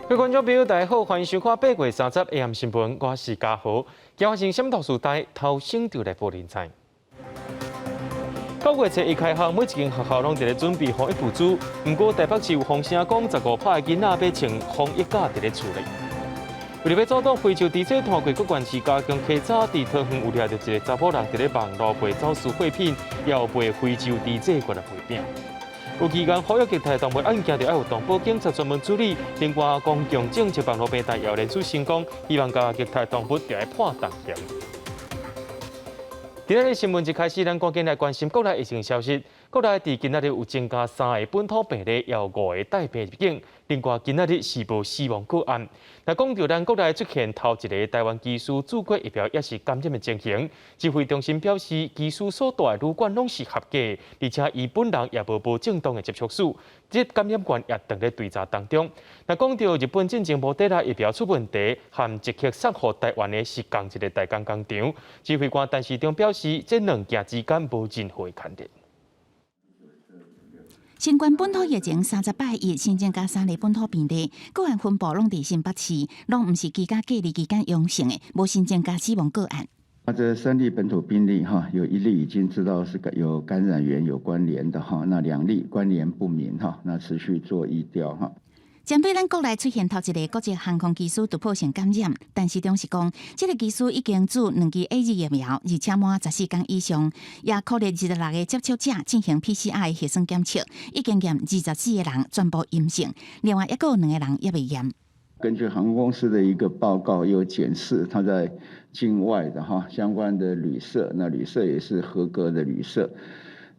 各位觀眾朋友，大家好，歡迎收看8月30 AM 新聞，我是嘉豪。今發生什麼大事代，頭先就來報您知。9月初一開學，每一間學校攏佇咧準備防疫物資。毋過台北市有風聲講，15拍的囡仔欲穿防疫甲佇咧厝內。為著欲阻擋非洲豬瘟拖過各縣市加強稽查，佇桃園有掠著一个查某人佇咧網路賣走私貨品，也有賣非洲豬瘟過來賣餅。有議員呼籲虐待動物案件，著愛有動保警察專門處理。另外，公共政策網路平台也有連署成功，希望共虐待動物著愛判重刑。今仔日新聞一開始，咱趕緊來關心國內疫情消息。國內佇今仔日有增加三個本土病例，也有五個帶病入境。另外，今仔日是無死亡個案。若講著咱國內出現頭一个台灣機師注過疫苗抑是感染的情形，指揮中心表示，機師所蹛的旅館攏是合格，而且伊本人也無無正當的接觸史，這感染源也正佇咧追查當中。若講著日本進前莫德納疫苗出問題，和捷克送予台灣的是仝一个代工工廠。指揮官陳時中表示，這兩件之間無任何牽連。新冠本土疫情30拜一新增加三例本土病例，個案分布攏佇新北市，攏毋是居家隔離期間陽性的，無新增加死亡個案。啊，這三例本土病例哈，有一例已經知道是有感染源有關聯的哈，那兩例關聯不明哈，那持續做疫調哈。針對咱國內出現頭一个國籍航空機師突破性感染，陳時中是講，這个機師已經注兩劑 AZ 疫苗，而且滿14天以上，也鼓勵26個接觸者進行 PCR 核酸檢測，已經驗24個人全部陰性，另外抑閣有兩個人猶未驗。根據航空公司的一個報告，有檢視他在境外的哈相關的旅社，那旅社也是合格的旅社。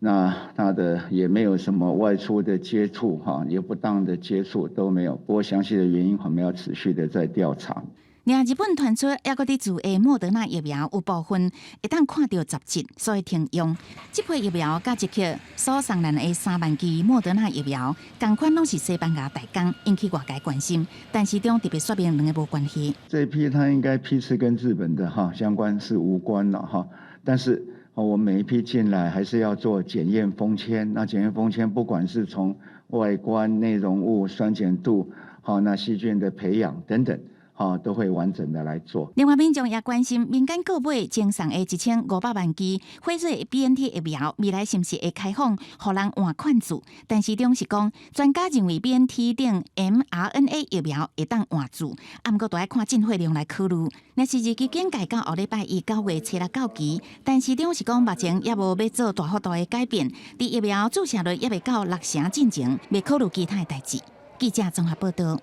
那他的也沒有什麼外出的接觸哈，也不當的接觸都沒有。不過詳細的原因，我們要持續的在調查。另外，日本傳出猶閣佇注的莫德納疫苗有部分會當看著雜質，所以停用。這批疫苗佮捷克所送來的3萬劑莫德納疫苗，仝款攏是西班牙代工，引起外界關心。陳時中特別說明兩个無關係。這批它應該批次跟日本的哈相關是無關了哈，但是我每一批進來還是要做檢驗封籤。那檢驗封籤，不管是從外觀、內容物、酸鹼度，好，那細菌的培養等等，好，都會完整的來做。另外，民眾也關心民間購買贈送的1500萬劑輝瑞 BNT 疫苗，未來是毋是會開放予人換款注？陳時中是講，專家認為 BNT 等 mRNA 疫苗會當換注，啊，毋過都愛看進貨量來考慮。若是日期更改到後禮拜一9月初六到期，陳時中是講目前猶無欲做大幅度的改變，佇疫苗注射率猶未到六成進前，袂考慮其他的代誌。記者綜合報導。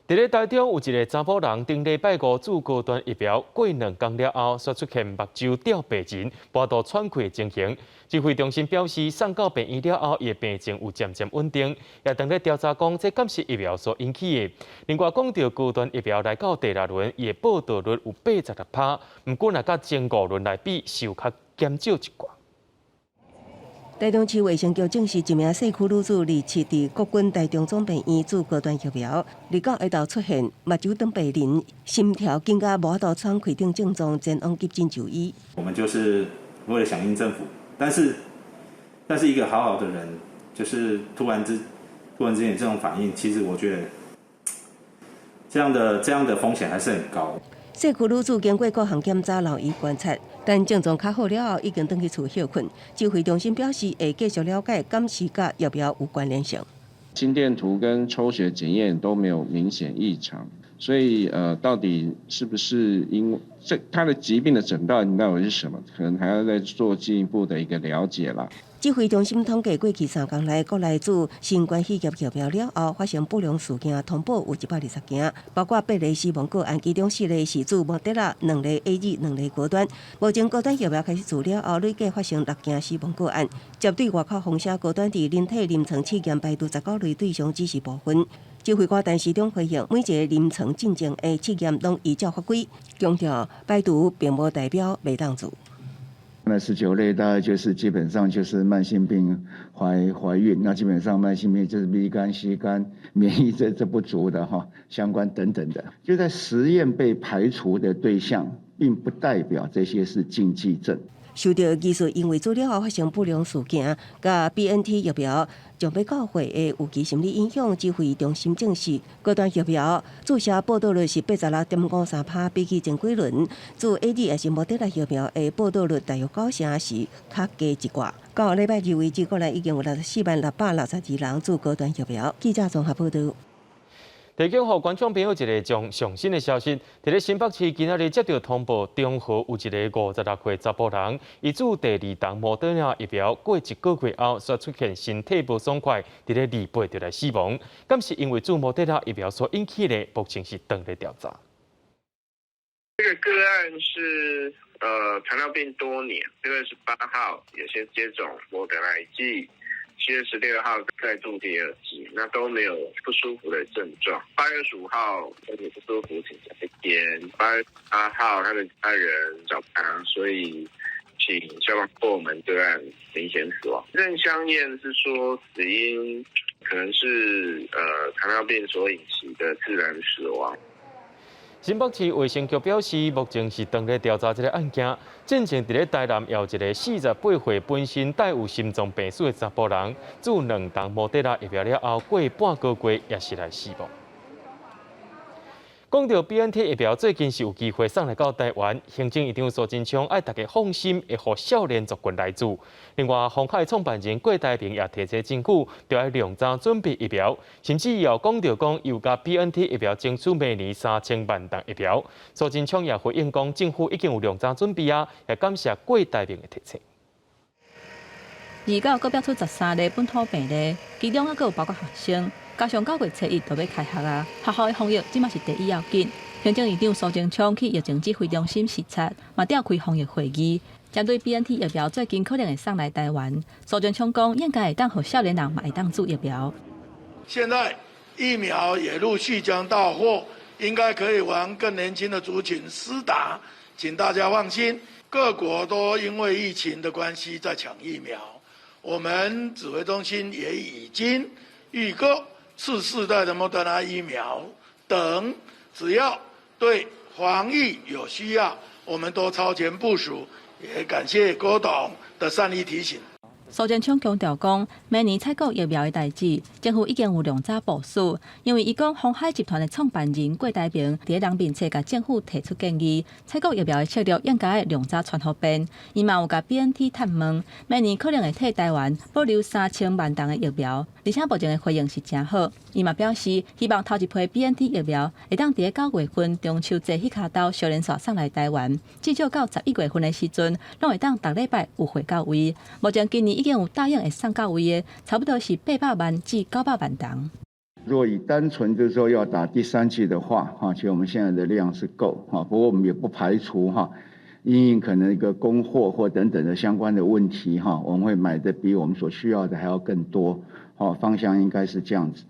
佇咧台中有一个查某人，頂禮拜五注高端疫苗，過2工了後，煞出現目睭吊白塵、無法度喘氣的情形。指揮中心表示，送到病院了後，伊的病情有漸漸穩定，也正咧調查講這敢是疫苗所引起的。另外，講著高端疫苗來到第六輪，伊的報道率有86%，毋過若佮前五輪來比，是有較減少一寡。台中市衛生局證實，一名社區女子27佇國軍台中總病院注高端疫苗，29下晝出現目睭長白鱗、心跳緊甲無法度喘氣等症狀，前往急診就醫。我們就是為了響應政府，但是一個好好的人，就是突然之間有這種反應，其實我覺得這樣的風險還是很高。社區女子經過各項檢查，留醫觀察，但症狀較好了後，已經轉去厝歇睏。指揮中心表示，會繼續了解，敢是佮疫苗有關聯性。心電圖跟抽血檢驗都沒有明顯異常，所以到底是不是因為這他的疾病的診斷到底是什麼，可能還要再做進一步的一個了解啦。指揮中心統計過去3工內，國內注新冠肺炎疫苗了後發生不良事件，通報有120件，包括八例死亡個案，其中四例是注莫德納，兩例 AZ，兩例高端。目前高端疫苗開始注了後，累計發生六件死亡個案。針對外口風聲高端佇人體臨床試驗排除19類對象只是部分。指揮官陳時中回應，每一个臨床進前的試驗攏依照法規，強調排除並無代表袂當注。那19類大概就是基本上就是慢性病懷孕，那基本上慢性病就是 B 肝、C 肝、免疫這不足的哈，相關等等的，就在實驗被排除的對象，並不代表這些是禁忌症。受著疑似因為注了後發生不良事件，佮 BNT 疫苗將欲到貨的預期心理影響，指揮中心證實，高端疫苗注射報導率是86.53%，比起前幾輪注 AZ 抑是莫德納疫苗的報導率大約九成是較低一寡。到禮拜二為止，國內已經有640,662人注高端疫苗。記者綜合報導。提供予觀眾朋友一个上上新的消息，佇咧新北市今仔日接著通報，中和有一个56歲查埔人，伊注第二筒莫德納疫苗過一個月後，煞出現身體無爽快，佇咧二八就來死亡。敢是因為注莫德納疫苗所引起的？目前是正咧調查。這個個案是糖尿病多年，6月18號有先接種莫德納一劑。7月16號再注第二劑，那都沒有不舒服的症狀。8月15號身體不舒服，請假一天。8月8號他的家人找他，所以請消防破門對案明顯死亡。認相驗是說死因可能是糖尿病所引起的自然死亡。新北市衛生局表示，目前是正咧調查這个案件。進前佇咧台南有一个48歲本身帶有心臟病史的查埔人，注兩筒莫德納疫苗了後，過半個月也是來死亡。講著 BNT 疫苗最近是有機會送來到台灣，行政院長蘇貞昌愛大家放心，會予少年族群來注。另外，鴻海創辦人郭台銘也提醒政府，著愛量早準備疫苗，甚至有講著講，又共 BNT 疫苗爭取明年3000萬筒疫苗。蘇貞昌也回應講，政府已經有量早準備啊，也感謝郭台銘的提醒。二九閣爆出13例本土病例，其中猶閣有包括學生。加上9月初1就欲開學啊，學校的防疫這馬是第一要緊。行政院長蘇貞昌去疫情指揮中心視察，嘛召開防疫會議，針對 BNT 疫苗最近可能會送來台灣。蘇貞昌講，應該會當予少年人嘛會當注疫苗。現在疫苗也陸續將到貨，應該可以往更年輕的族群施打，請大家放心。各國都因為疫情的關係在搶疫苗，我們指揮中心也已經預購次世代的莫德納疫苗等，只要對防疫有需要，我們都超前部署。也感謝郭董的善意提醒。蘇貞昌強調講，明年採購疫苗的代誌，政府已經有量早部署。因為伊講，鴻海集團的創辦人郭台銘佇咧人面冊共政府提出建議，採購疫苗的策略應該量早傳予便。伊嘛有共 BNT 探問，明年可能會替台灣保留3000萬筒的疫苗，而且目前的回應是誠好。伊嘛表示，希望頭一批 BNT 疫苗會當佇咧9月份中秋節彼跤頭小連紲送來台灣，至少到11月份的時陣，攏會當逐禮拜有貨到位。目前今年已經有答應會送到位的，差不多是800萬至900萬筒。若以單純就是說要打第三劑的話，哈，其實我們現在的量是夠，哈，不過我們也不排除哈，因應可能一個供貨或等等的相關的問題，哈，我們會買的比我們所需要的還要更多，哈，方向應該是這樣子。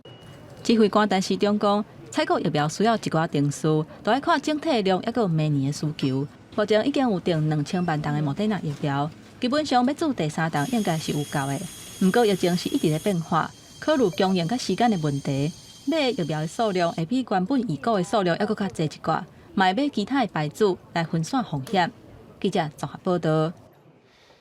指揮官陳時中講，採購疫苗需要一寡程序，都愛看整體量，抑閣有明年的需求。目前已經有訂2000萬筒的莫德納疫苗，基本上欲注第三筒應該是有夠的。毋過疫情是一直咧變化，考慮供應佮時間的問題，買疫苗的數量會比原本預估的數量猶閣較濟一寡，嘛會買其他的牌子來分散風險。記者綜合報導。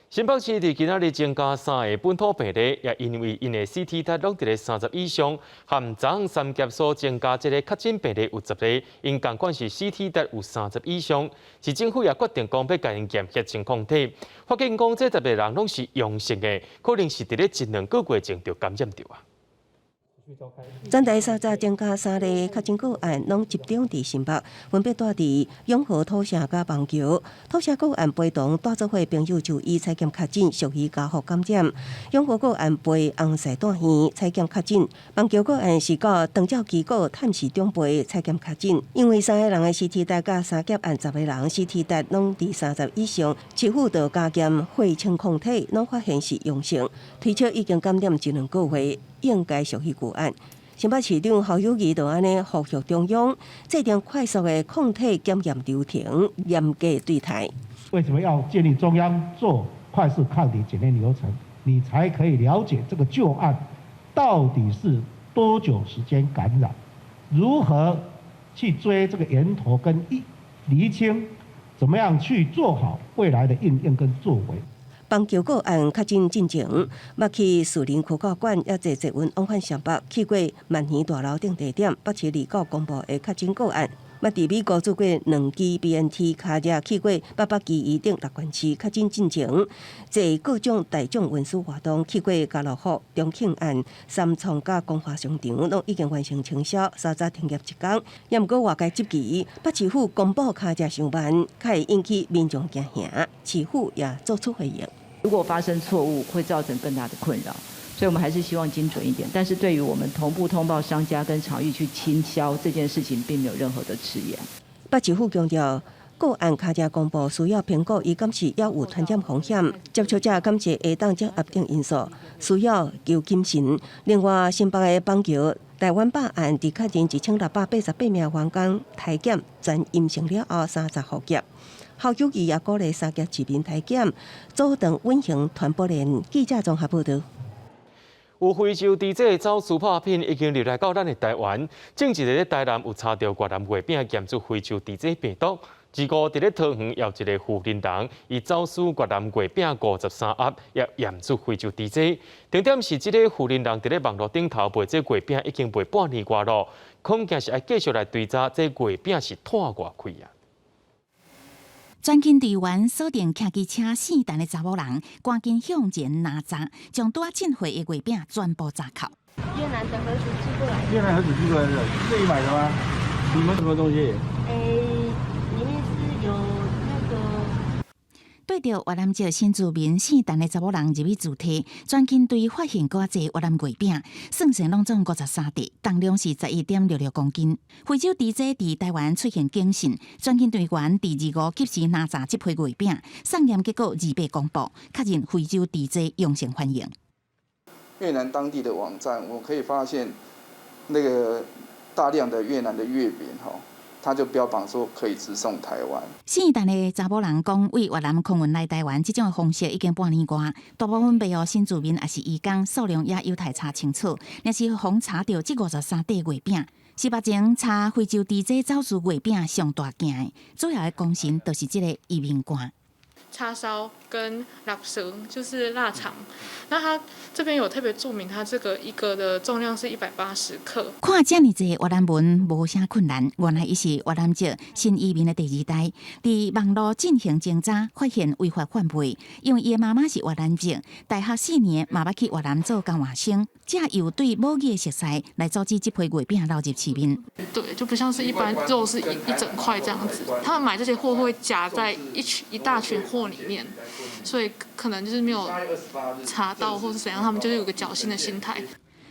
新北市佇今仔日增加三个本土病例，也因為𪜶的 CT 值攏佇咧30以上，含昨昏三峽所增加這个確診病例有10个，𪜶仝款是 CT 值有三十以上，市政府也決定講欲共𪜶驗血清抗體，發現講這10個人攏是陽性的，可能是佇咧一兩個月前就感染著啊。全台三十增加三例確診個案，攏集中佇新北，分別蹛佇永和土城佮板橋。土城個案陪同蹛做伙朋友就醫採檢確診，屬於家族感染。永和個案陪翁婿蹛院採檢確診，板橋個案是到長照機構探視長輩採檢確診。因為三個人的 CT 值佮三峽案10個人 CT 值攏佇三十以上，市府就加檢血清抗體，攏發現是陽性，推測已經感染一兩個月，應該屬於舊案。新北市長侯友宜就按呢呼籲中央制定快速的抗體檢驗流程，嚴格對待。為什麼要建立中央做快速抗體檢驗流程？你才可以了解這個舊案到底是多久時間感染，如何去追這個源頭跟釐清怎麼樣去做好未來的應用跟作為。邦橋個案確診進前，捌去士林科教館，也坐捷運往返雙北，去過萬年大樓等地點，北市二九公布的確診個案，捌佇美國注過兩劑 BNT，跤車去過八北基宜等六縣市確診進前，坐各種大眾運輸活動去過家樂福、中慶岸、三創佮光華商場，攏已經完成清消，三早停業一工。也毋過外界質疑，北市府公布跤車傷慢，較會引起民眾驚嚇，市府也做出回應。如果發生錯誤，會造成更大的困擾，所以我們還是希望精準一點。但是對於我們同步通報商家跟場域去清消這件事情，並沒有任何的遲延。北市府強調，個案跤車公布需要評估，伊敢是猶有傳染風險，接觸者敢是會當掌握等因素，需要求謹慎。另外，新北的邦橋台灣百案，佇確認1688名員工篩檢全陰性了後，30號結。侯友宜也鼓勵三峽市民篩檢，阻斷隱形傳播鏈。記者綜合報導。有非洲豬隻走私拍品已經入來到咱的台灣，前一日咧台南有查著越南月餅驗出非洲豬隻病毒。二五佇咧桃園有一个富林人，伊走私越南月餅53盒，也驗出非洲豬隻。重點是這个富林人佇咧網路頂頭賣這月餅已經賣半年外咯，恐驚是愛繼續來追查這月餅是拖偌開啊。專勤隊員鎖定騎機車姓陳的查某人，趕緊向前攔查，將拄仔進貨的月餅全部查扣。越南的盒子寄過來。越南盒子寄過來的，自己買的嗎？你們什麼東西？欸，裡面是有那個。對著越南籍新住民姓陳的查某人入去自提，專勤隊發現閣較濟越南月餅，算算攏總53塊，重量是11.66公斤。非洲豬隻佇台灣出現警訊，專勤隊員佇二五及時攔查這批月餅，送驗結果28公布，確認非洲豬隻陽性反應。越南當地的網站，我可以發現那個大量的越南的月餅，吼。他就標榜說可以直送台灣。姓陳的查某人講，為越南空運來台灣，這種方式已經半年外，大部分賣予新住民抑是移工，數量也有待查清楚。若是予查著這53塊月餅，是目前查非洲豬隻走私月餅上大件的，主要的功臣就是這个移民官。叉燒跟臘腸，就是臘腸。那它這邊有特別註明，它這個一個的重量是180克。看遮爾濟越南文無啥困難，原來伊是越南籍新移民的第二代，佇網路進行偵查，發現違法販賣。因為伊的媽媽是越南籍，大學4年嘛捌去越南做交換生，才有對母語的熟似來阻止這批月餅流入市面。對，就不像是一般肉是一整塊這樣子，他們買這些貨會夾在一群一大群貨裡面，所以可能就是沒有查到或是怎樣，他們就是有個僥倖的心態。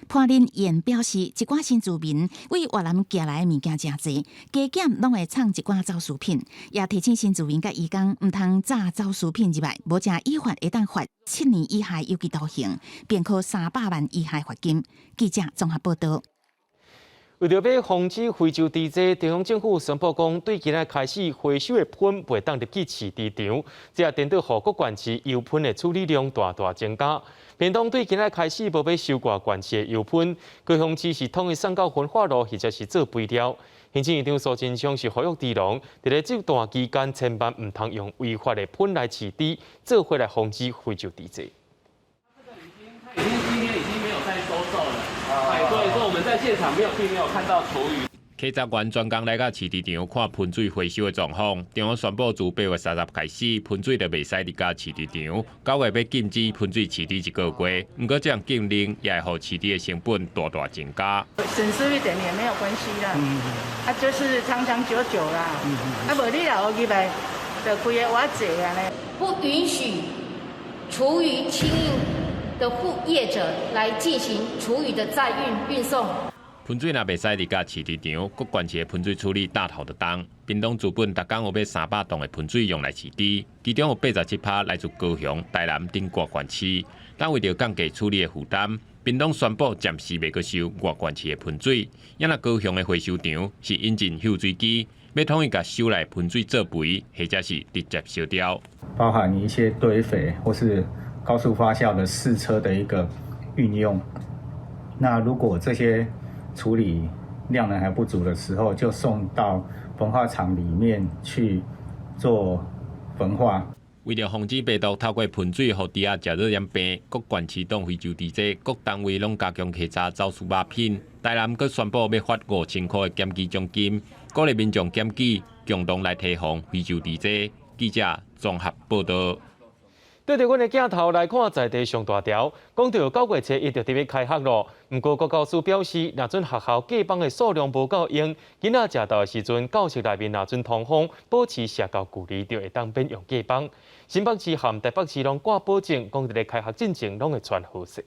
潘林燕表示，一寡新住民為越南寄來的物件誠濟，加減攏會藏一寡走私品，也提醒新住民佮移工毋通詐走私品入來，無誠依法會當罰7年以下有期徒刑，並科300萬以下罰金。記者綜合報導。為著欲防止非洲豬隻，中央政府宣布講，對今仔開始回收的噴袂當入去飼豬場，這也顛倒予各縣市油噴的處理量大大增加。屏東對今仔開始無欲收外縣市的油噴，高雄市是統一送到焚化爐，或者是做肥料。行政院長蘇貞昌是呼籲豬農，佇咧這段期間千萬毋通用違法的噴來飼豬，做伙來防止非洲豬隻。已經今天已經沒有在收售了，哎，對，所以我們在現場沒有並沒有看到廚餘。稽查員專工來到飼豬場看噴水回收的狀況，中央宣布自8月30開始，噴水就袂使入到飼豬場。9月欲禁止噴水飼豬一個月，毋過這項禁令也會予飼豬的成本大大增加。損失一點也沒有關係啦，啊，就是長長久久啦，啊，無你若予入來，就規个碗濟啊呢。不允許廚餘清運的副業者來進行廚餘的載運運送。噴水若袂使入到飼豬場，各縣市的噴水處理大頭就重。屏東資本逐工有欲300噸的噴水用來飼豬，其中有87%來自高雄、台南等外縣市。但為著降低處理的負擔，屏東宣布暫時袂閣收外縣市的噴水。也若高雄的回收場是引進漚水機，欲統一共收來噴水做肥，或者是直接燒掉。包含一些堆肥或是高速發酵的試車的一個運用。那如果這些處理量能還不足的時候，就送到焚化廠裡面去做焚化。為著防止病毒透過噴水予豬仔食熱染病，各縣市黨非洲豬災，各單位攏加強稽查走私肉品。台南閣宣布欲發5000箍的檢舉獎金，鼓勵民眾檢舉，共同來提防非洲豬災。記者綜合報導。對著阮的鏡頭來看，在地上大條，講著9月初一就佇欲開學囉。毋過，國教署表示，若準學校隔板的數量無夠用，囡仔食晝的時陣，教室內面若準通風，保持社交距離，就會當免用隔板。新北市和台北市攏掛保證，講佇咧開學進前攏會穿好勢。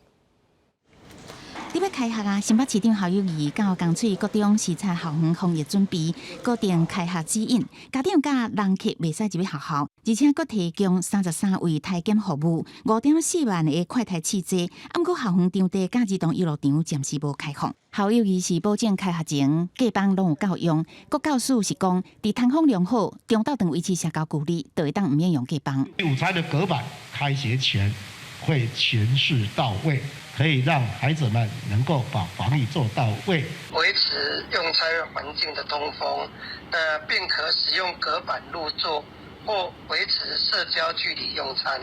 佇欲開學啊！新北市長侯友宜佮江翠國中視察校園防疫準備，擬定開學指引，家長佮人客袂使入去學校，而且閣提供33位篩檢服務，5.4萬个快篩試劑。毋過校園場地佮兒童遊樂場暫時無開放。侯友宜是保證開學前隔板攏有夠用，國教署是講，佇通風良好、中晝頓維持社交距離，就會當毋免用隔板。午餐的隔板開學前會巡視到位。可以讓孩子們能夠把防疫做到位，維持用餐環境的通風，並可使用隔板入座或維持社交距離用餐。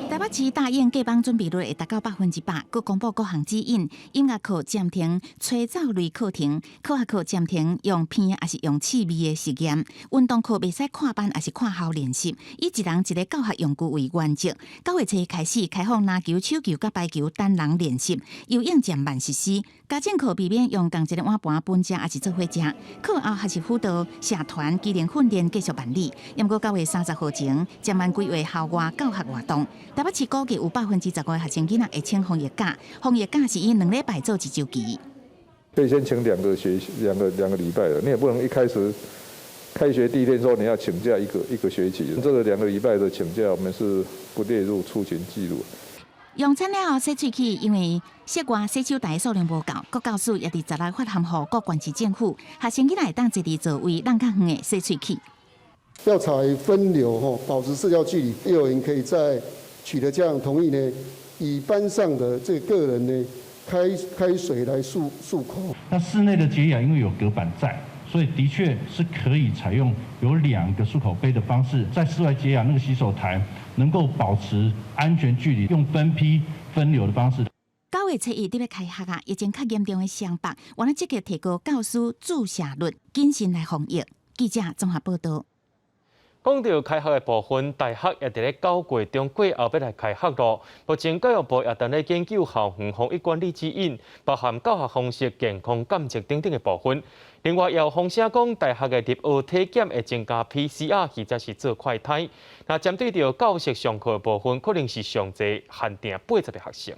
台北市答應隔板準備率會達到100%，閣公布各項指引，音樂課暫停吹奏類課程，科學課暫停用鼻抑是用刺鼻的實驗，運動課袂使跨班抑是跨校練習，以一人一个教學用具為原則。9月初開始開放籃球、手球佮排球單人練習，游泳暫慢實施。家政課避免用仝一个碗盤分食，抑是做伙食。課後學習輔導、社團技能訓練繼續辦理。毋過9月30號前，暫慢規劃校外教學活動。台北市估計有15%的學生囡仔會請防疫假，防疫假是以2禮拜做一週期。可以先請兩個學兩個禮拜的，你也不能一開始開學第一天說你要請假一個一個學期，這個2個禮拜的請假，我們是不列入出勤記錄。用餐了後洗喙齒，因為室外洗手台數量無夠，國教署也佇16發函予各縣市政府，學生囡仔會當坐佇座位，攏較遠的洗喙齒。要採分流吼，保持社交距離，幼兒園可以在取得家長同意呢，以班上的這個個人呢，開開水來漱漱口。那室內的潔雅因為有隔板在，所以的確是可以採用有兩個漱口杯的方式，在室外潔雅那個洗手台能夠保持安全距離，用分批分流的方式。9月初一佇欲開學啊，疫情較嚴重的雙北，原來積極提高教師注射率，謹慎來防疫。記者綜合報導。講著開學的部分，大學也佇咧9月中過後欲來開學囉。目前教育部也佇咧研究校園防疫管理指引，包含教學方式、健康監測等等的部分。另外，也有風聲講，大學的入學體檢會增加 PCR 或者是做快篩。那針對著教室上課的部分，可能是上濟限定80個學生。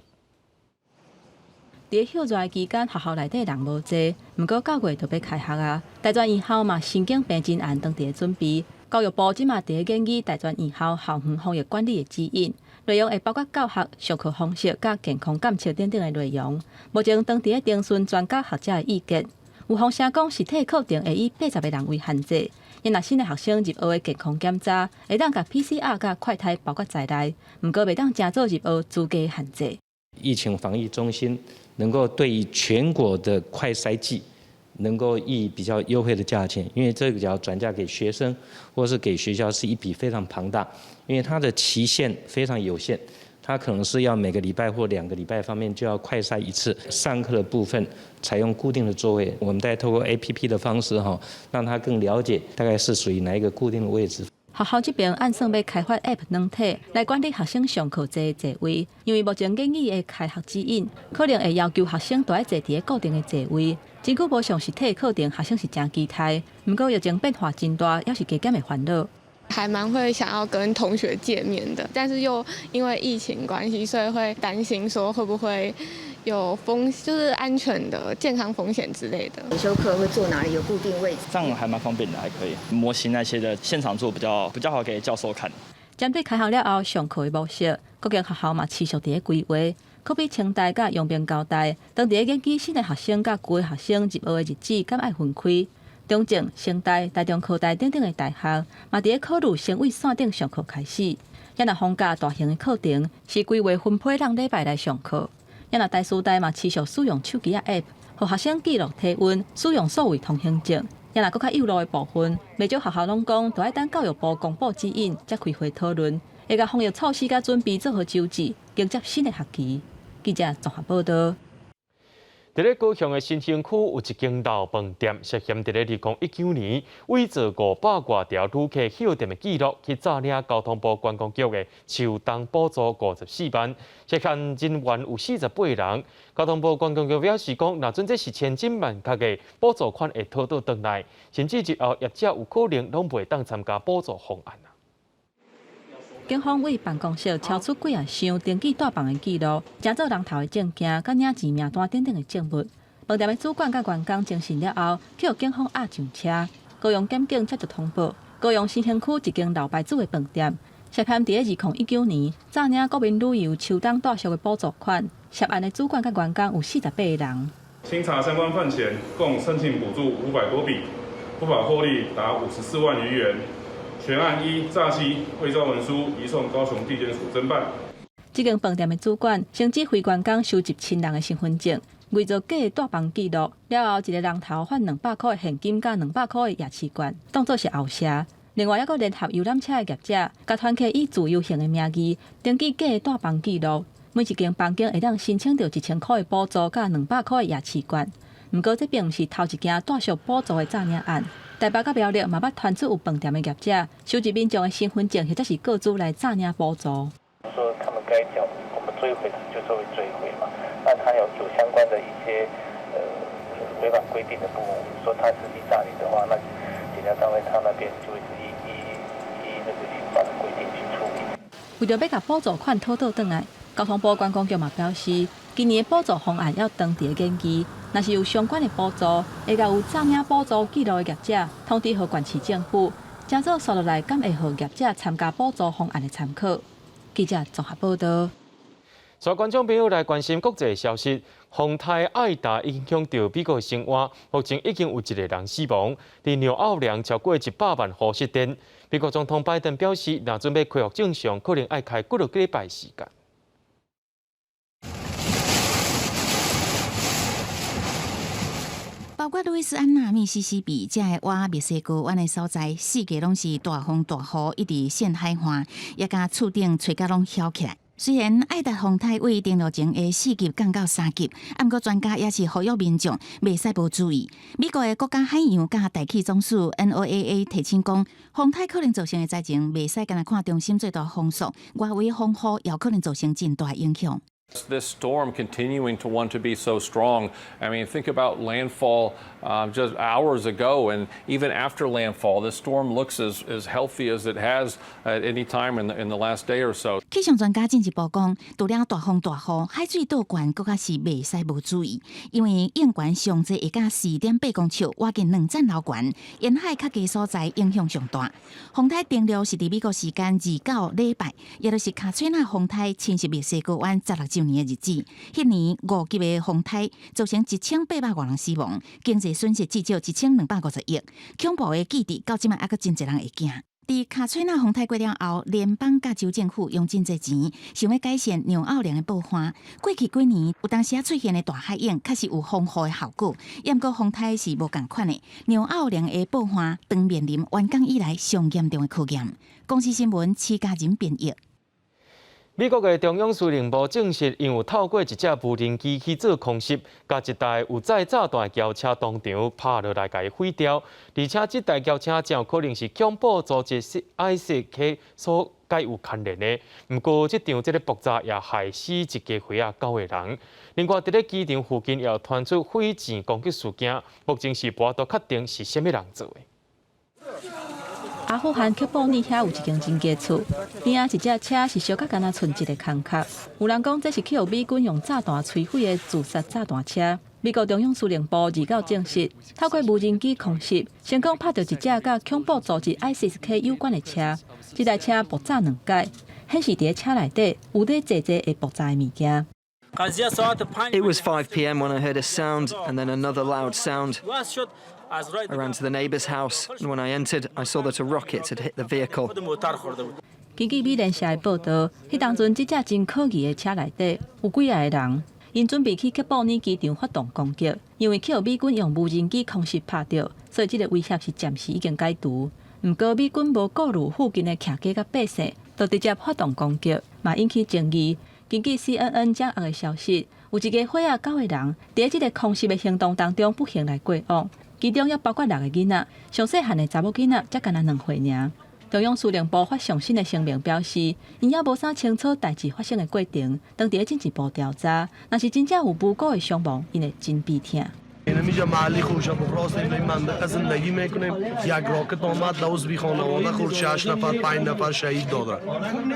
佇歇熱期間，學校內底人無濟，毋過九月就欲開學啊。大專院校嘛，申請平均案當佇咧準備。教育部這馬佇咧研擬大專院校校園防疫管理的指引，內容會包括教學、上課方式、佮健康監測等等的內容。目前當佇咧徵詢專家學者的意見。有風聲講，實體課程會以80個人為限制。若新的學生入學的健康檢查，會當共 PCR 佮快篩包括在內，毋過袂當成做入學資格限制。疫情防疫中心能夠對於全國的快篩劑，能夠以比較優惠的價錢，因為這個只要轉嫁給學生或是給學校，是一筆非常龐大，因為它的期限非常有限，它可能是要每個禮拜或2個禮拜方面就要快篩一次。上課的部分採用固定的座位，我們再透過 APP 的方式哈，讓他更了解大概是屬於哪一個固定的位置。學校這邊按算欲開發 App 軟體來管理學生上課坐的座位，因為目前建議的開學指引可能會要求學生都愛坐佇個固定的座位。真久無上實體課程，學生是誠期待。毋過疫情變化真大，猶是加減的煩惱。還蠻會想要跟同學見面的，但是又因為疫情關係，所以會擔心說會不會有風，就是安全的健康風險之類的。選修課會坐哪裡？有固定位置？這樣還蠻方便的，還可以。模型那些的現場做比較好給教授看。針對開學了後上課的模式，各間學校嘛持續佇咧規劃。可比清大佮陽明交大，當佇咧研究新的學生佮舊的學生入學的日子，敢愛分開。中正、成大、台中科大等等的大學，嘛佇咧考慮先為線頂上課開始。抑若放假大型的課程是規劃分批兩禮拜來上課。抑若台師大嘛持續使用手機仔 App，予學生記錄體溫，使用數位通行證。也若閣較幼路的部分，袂少學校攏講，著愛等教育部公布指引，才開會討論，會共防疫措施佮準備做好周至，迎接新的學期。記者綜合報導。佇咧高雄的新興區有一間老飯店，涉嫌佇咧2019年偽造五百外條旅客歇店的記錄，去詐領交通部觀光局的秋冬補助54萬，涉案人員有48人。交通部觀光局表示講，若準這是千真萬確的補助款會討倒轉來，甚至日後業者有可能攏袂當參加補助方案。警方對辦公室抄出幾仔箱登記帶房的記錄，成做人頭的證件、佮領錢名單等等的證物。飯店的主管佮員工偵訊了後，去予警方押上車。高雄檢警接到通報，高雄新興區一間老牌子的飯店，涉嫌佇咧2019年詐領國民旅遊秋冬住宿的補助款，涉案的主管佮員工有48個人。清查相關犯嫌，共申請補助500多筆，不法獲利達54萬餘元。全案依詐欺、偽造文書移送高雄地檢署偵辦。這間飯店的主管先指揮員工收集親人的身份證，偽造假的帶房記錄，了後一個人頭發200箍的現金佮200箍的夜市券，當作是後謝。另外，猶閣聯合遊覽車的業者，共團客以自由行的名義登記假的帶房記錄，每一間房間會當申請著1000箍的補助佮200箍的夜市券。毋過，這並毋是頭一件住宿補助的詐領案。台北佮苗栗嘛捌傳出有飯店的業者收集民眾的身份證或者是個資來詐領補助。說他們該繳，我們追回就作為追回嘛。那他有相關的一些違反規定的部分，說他實際詐領的話，那檢察單位他那邊就會是依那個刑法的規定去處理。為著欲共補助款討倒轉來，交通部觀光局嘛表示，今年的補助方案猶當佇咧研究，若是有相關的補助，會共有詐領補助記錄的業者通知予縣市政府，成做紲落來，敢會予業者參加補助方案的參考。記者綜合報導。所以觀眾朋友來關心國際消息，風颱愛達影響著美國生活，目前已經有一個人死亡，佇紐奧良超過100萬戶失電。美國總統拜登表示，若準欲恢復正常，可能愛開幾落個禮拜時間。包括路易斯安那、密西西比這个倚墨西哥灣的所在，四季攏是大風大雨，一直陷海岸，也共厝頂吹甲攏掀起來。雖然愛達風颱對登陸前的4級降到3級，毋過專家也是呼籲民眾袂使無注意。美國的國家海洋佮大氣總署 NOAA 提醒講，風颱可能造成的災情，袂使干焦看中心最大風速，外圍風雨也可能造成真大影響。 This storm continuing to want to be so strong. I mean, think about landfall just hours ago, and even after landfall, this storm looks as healthy as it has at any time in the last day or so. 氣象專家進一步講，除了大風大雨，海水倒懸，閣較是袂使無注意，因為湧懸上濟會甲4.8公尺，倚近2層樓懸，沿海較低所在影響上大。風颱登陸是佇美國時間29禮拜，也就是卡崔娜風颱侵襲墨西哥灣16週年的日子。彼年5級的風颱造成1800外人死亡，經濟損失至少1250億。恐怖的記憶到這擺猶閣真濟人會驚。佇卡崔娜風颱過了後，聯邦佮州政府用真濟錢，想欲改善紐奧良的暴旱。過去幾年有當時仔出現的大海湧，確實有防雨的效果。毋過風颱是無仝款的，紐奧良的暴旱當面臨完工以來上嚴重的考驗。公視新聞徐家仁編譯。美國的中央司令部證實，𪜶有透過一隻無人機去做空襲，共一台有載炸彈的轎車當場拍落來，共伊毀掉。而且，這台轎車真有可能是恐怖組織 ISIS 所佮有牽連的。毋過，這場這个爆炸也害死一家伙仔九個人。另外，佇咧機場附近也有傳出火箭攻擊事件，目前是無法度確定是啥物人做的。阿富汗喀布爾遐有一間真低厝，邊仔一隻車是燒甲敢若賰一个空殼。有人講這是去予美軍用炸彈摧毀的自殺炸彈車。美國中央司令部29證實，透過無人機空襲，成功拍著一隻佮恐怖組織 ISIS-K 有關的車。這台車爆炸兩擺，顯示佇咧車內底有咧濟濟會爆炸的物件。 It was 5 p.m. when I heard a sound and then another loud sound. I ran to the neighbor's house, and when I entered, I saw that a rocket had hit the vehicle. 根據美聯社的報導，彼當陣這隻真可疑的車內底有幾仔個人， 𪜶準備去喀布爾機場發動攻擊，因為去予美軍用無人機空襲拍著，所以這個威脅是暫時已經解除。毋過美軍無顧慮附近的徛家佮百姓，就直接發動攻擊，嘛引起爭議。根據 CNN 掌握的消息，有一家伙仔九個人佇這個空襲的行動當中不幸來過往，其中也包括六個囡仔，上細漢的查某囡仔才干焦2歲爾。中央司令部發上新的聲明表示，𪜶猶無啥清楚代誌發生的過程，當佇咧進一步調查。若是真正有無辜的傷亡，𪜶會真悲痛。 اینمی محلی خوش راست این منطقه زندگی میکنیم یک راکت آمد دوز بی خانواده خورد شش نفر پنج نفر شهید داده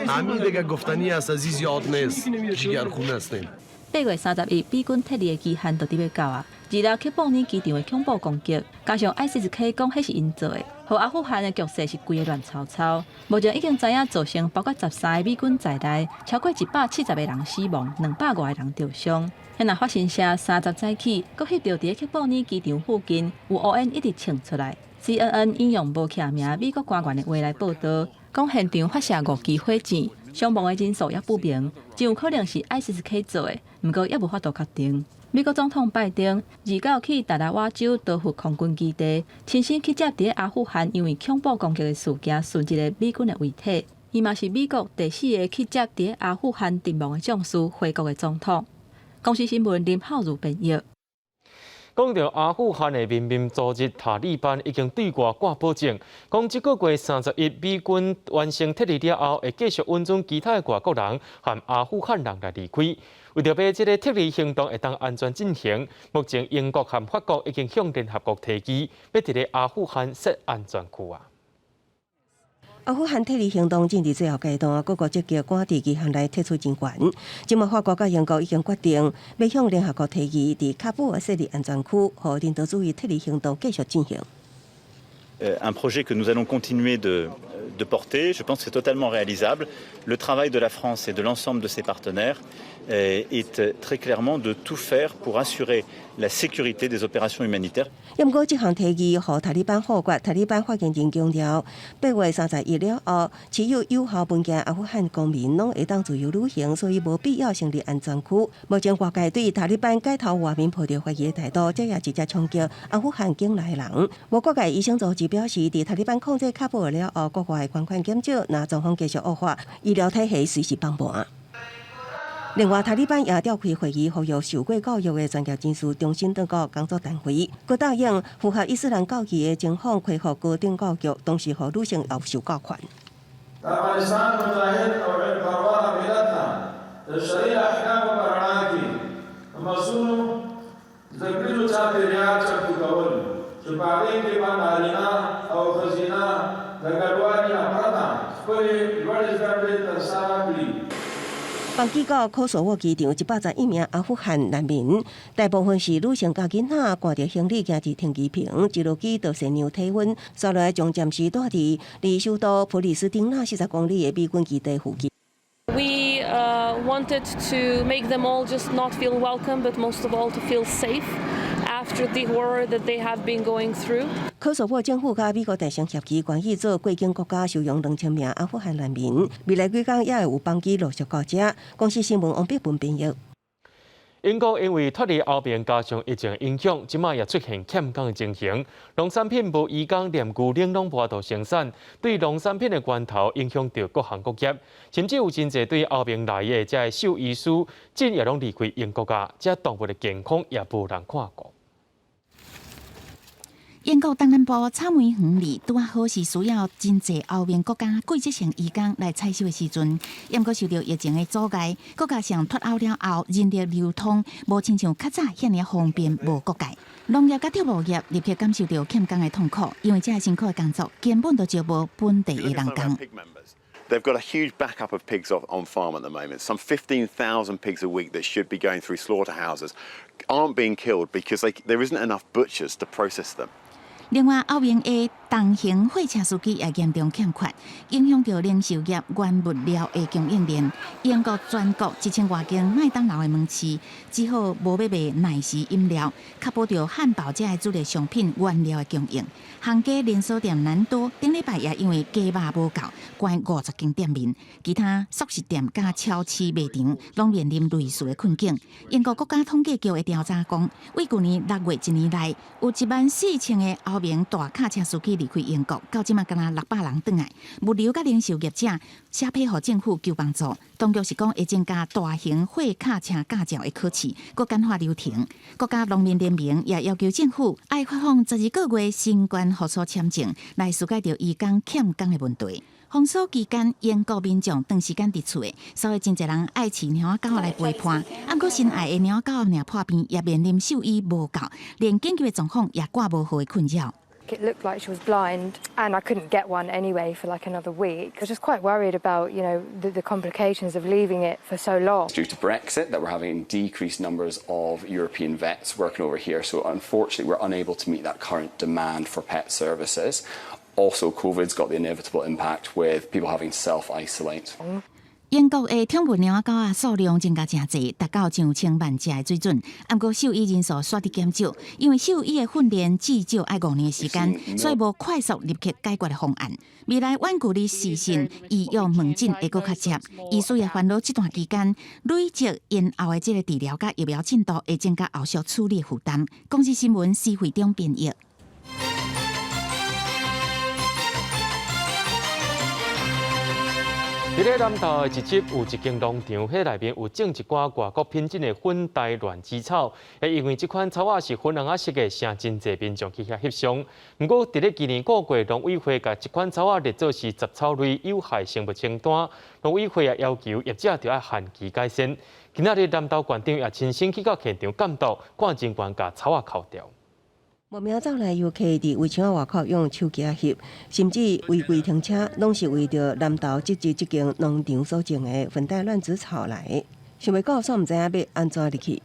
همین دیگه گفتنی است از زیاد نیست جگر خون هستیم 8月31，美軍撤離的期限就佇欲到啊！二六喀布爾機場的恐怖攻擊，加上 ISIS-K 講彼是𪜶做的，予阿富汗的局勢是規个亂糟糟。目前已經知影造成包括13個美軍在內，超過170個人死亡，200外個人著傷。遐若法新社30早起，閣翕著佇喀布爾機場附近有烏煙一直衝出來。CNN 引用無記名美國官員的話來報導，講現場發射五支火箭，傷亡的人數猶不明，真有可能是 ISIS-K 做的，毋過猶無法度確定。美國總統拜登29去達拉瓦州德福空軍基地，親身去接佇阿富汗因為恐怖攻擊的事件殉職的美軍的遺體。伊嘛是美國第四个去接佇阿富汗陣亡的將士回國的總統。公視新聞林浩如編譯。講著阿富汗的民兵組織塔利班已經對外掛保證，講這個月31美軍完成撤離了後，會繼續允准其他的外國人和阿富汗人來離開。為著欲這个撤離行動會當安全進行，目前英國和法國已經向聯合國提議，欲佇咧阿富汗設安全區啊。阿富汗撤離行動進入最後階段，各國積極趕佇期限內撤出人員。這馬法國佮英國已經決定，欲向聯合國提議，佇喀布爾設立安全區，予人道主義撤離行動繼續進行。 Un projet que nous allons continuer de porter, je pense que c'est totalement réalisable. Le travail de la France et de l'ensemble de ses partenaires est très clairement de tout faire pour assurer la sécurité des opérations humanitaires. 毋過，這項提議予塔利班否決。塔利班發言人強調，8月31了後，持有有效文件阿富汗公民攏會當自由旅行，所以無必要成立安全區。目前外界對塔利班解逃外民抱著懷疑的態度，這也直接衝擊阿富汗境內人。無國界醫生組織表示，佇塔利班控制喀布爾了後，國外捐款減少，若狀況繼續惡化，醫療體系隨時崩盤。另外，塔利班也召開會議，呼籲受過教育的專業人士重新轉到工作單位，閣答應符合伊斯蘭教義的情況恢復高等教育，同時予女性也有受教權。د افغانستان مجاهد او علم پروره ملت د شرعي احکامو په رڼا کې د مصون زده کړیزو چاپېریال چمتو کول چې په هغې کې به نارینه او ښځینه د کډوالي نه پرته خپلې لوړې زده کړې ترسره کړي。放機到科索沃機場111名阿富汗難民，大部分是女性佮囡仔，攜著行李行佇停機坪，一落機就先量體溫，紲落來將暫時蹛佇離首都普里斯丁納40公里的美軍基地附近。 We wanted to make them all just not feel welcome, but most of all to feel safe after the horror that they have been going through. 科索沃政府佮美國達成協議，願意做過境國家收容2000名阿富汗難民。未來幾工也會有班機陸續到遮。公視新聞王碧文編譯。英國因為脫離歐盟加上疫情影響，這馬也出現欠工的情形。農產品無移工，連牛奶攏無法度生產，對農產品的源頭影響著各行各業，甚至有真濟對歐盟來的這个獸醫師，真也攏離開英國啊，這動物的健康也無人看顧。英國東南部草莓園裡拄好是需要真濟歐盟國家季節性移工來採收的時陣，毋過受著疫情的阻礙，閣加上脫歐了後人力流通無親像較早遐爾方便，無國界。農業佮畜牧業立刻感受著欠工的痛苦，因為這个辛苦的工作根本就招無本地的人工。 They've got a huge backup of pigs on farm at the moment. Some 15,000 pigs a week that should be going through slaughterhouses aren't being killed because there isn't enough butchers to process them. 另外，歐盟的重型貨車司機也嚴重欠缺，影響著零售業原物料的供應鏈。英國全國一千外間麥當勞的門市，只好無欲賣奶昔飲料，確保著漢堡這个主力商品原料的供應。行家連鎖店南多頂禮拜也因為雞肉無夠，關50間店面。其他速食店佮超市賣場攏面臨類似的困境。英國國家統計局的調查講，為舊年6月一年內，有14,000個歐盟大卡車司機離開英國，到這馬敢若600人轉來。物流佮零售業者寫批予政府求幫助，當局是講會增加大型貨卡車駕照的考試，閣簡化流程。國家農民聯盟也要求政府愛發放12個月新冠復甦簽證，來紓解著移工欠工的問題。封鎖期間，英國民眾長時間佇厝的，所以真濟人愛飼貓仔狗來陪伴。毋過心愛的貓仔狗若破病，也面臨獸醫無夠，連緊急的狀況也掛無號的困擾。 It looked like she was blind, and I couldn't get one anyway for like another week. I was just quite worried about the complications of leaving it for so long. Due to Brexit, that we're having decreased numbers of European vets working over here, so unfortunately we're unable to meet that current demand for pet services. Also, COVID's got the inevitable impact with people having to self-isolate. 英國的寵物貓仔狗仔數量增加誠濟，達到上千萬隻的水準。毋過獸醫人數煞佇減少，因為獸醫的訓練至少愛5年的時間，所以無快速立刻解決的方案。未來遠距離視訊醫藥門診會閣較捷，醫師也煩惱這段期間累積延後的這个治療佮疫苗進度會增加後續處理負擔。公視新聞施惠中編譯。佇咧南投的一集有一間農場，彼內面有種一寡外國品種的粉黛亂枝草，因為這款草仔是粉紅仔色的，成真濟民眾去遐翕相。毋過，佇咧今年五月，農委會共這款草仔列做是雜草類有害生物清單，農委會也要求業者著愛限期改善。今仔日南投縣長也親身去到現場監督，看人員共草仔抠掉。慕名走來遊客佇圍牆外口用手機仔翕，甚至違規停車，攏是為著南投這這間農場所種的粉黛亂子草來。想袂到，煞毋知影欲按怎入去。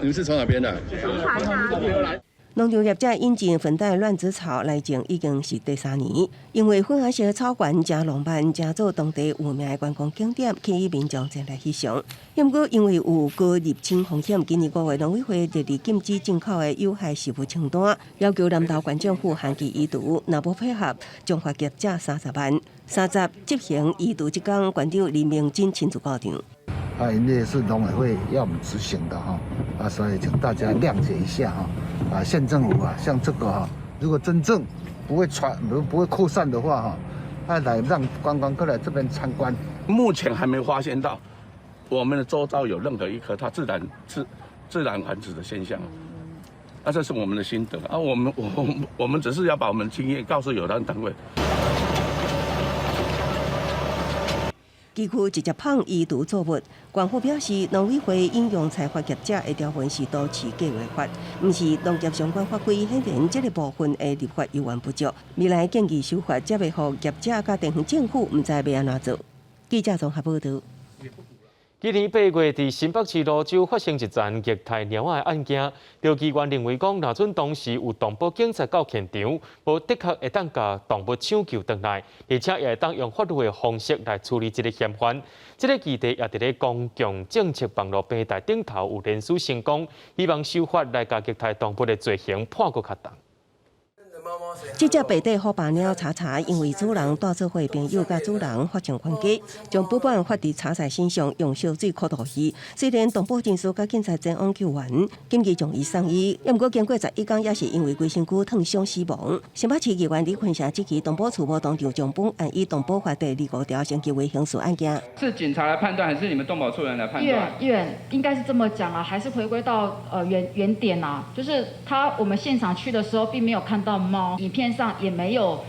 你是從哪邊來？農場業者引進粉黛亂子草來種，已經是第三年。因為粉紅色草原誠浪漫，誠做當地有名的觀光景點，吸引民眾前來翕相。毋過因為有高入侵風險，今年5月農委會特別禁止進口的有害植物清單，要求南投縣政府限期移除，若無配合，將罰業者30萬。30執行移除這工，縣長林明珍親自到場。啊，因為是農委會要我們執行的哈，啊，所以請大家諒解一下哈。啊，縣政府啊，像這個哈，如果真正不會傳、不會擴散的話哈，啊，來讓觀光客來這邊參觀。目前還沒發現到我們的周遭有任何一棵它自然繁殖的現象，啊，這是我們的心得啊，我們只是要把我們經驗告訴有關單位。基區直接放移除作物，縣府表示，農委會引用裁罰業者的條文是都市計劃法，毋是農業相關法規，顯然這个部分的立法猶原不足。未來建議修法，才袂予業者佮地方政府毋知欲按怎做。記者綜合報導。今年8月，佇新北市蘆洲發生一樁虐待貓仔的案件，調機關認為講，若準當時有動保警察到現場，無的確會當共動物搶救轉來，而且也會當用法律的方式來處理這个嫌犯。這个議題也佇咧公共政策網路平台頂頭有連署成功，希望修法來共虐待動物的罪行判閣較重。這隻白底虎斑貓查查，因為主人帶做伙朋友佮主人發生冤家，將不滿發佇查查身上，用燒水苦毒伊。雖然動保人士佮警察前往救援，緊急將伊送醫，毋過經過11工，也是因為規身軀燙傷死亡。新北市議員李坤城質疑動保處無當場將本案以動保法第25條升級為刑事案件。是警察來判斷，還是你們動保處人來判斷？議員應該是這麼講啊，還是回歸到原點啊，就是他我們現場去的時候，並沒有看到貓。影片上也沒有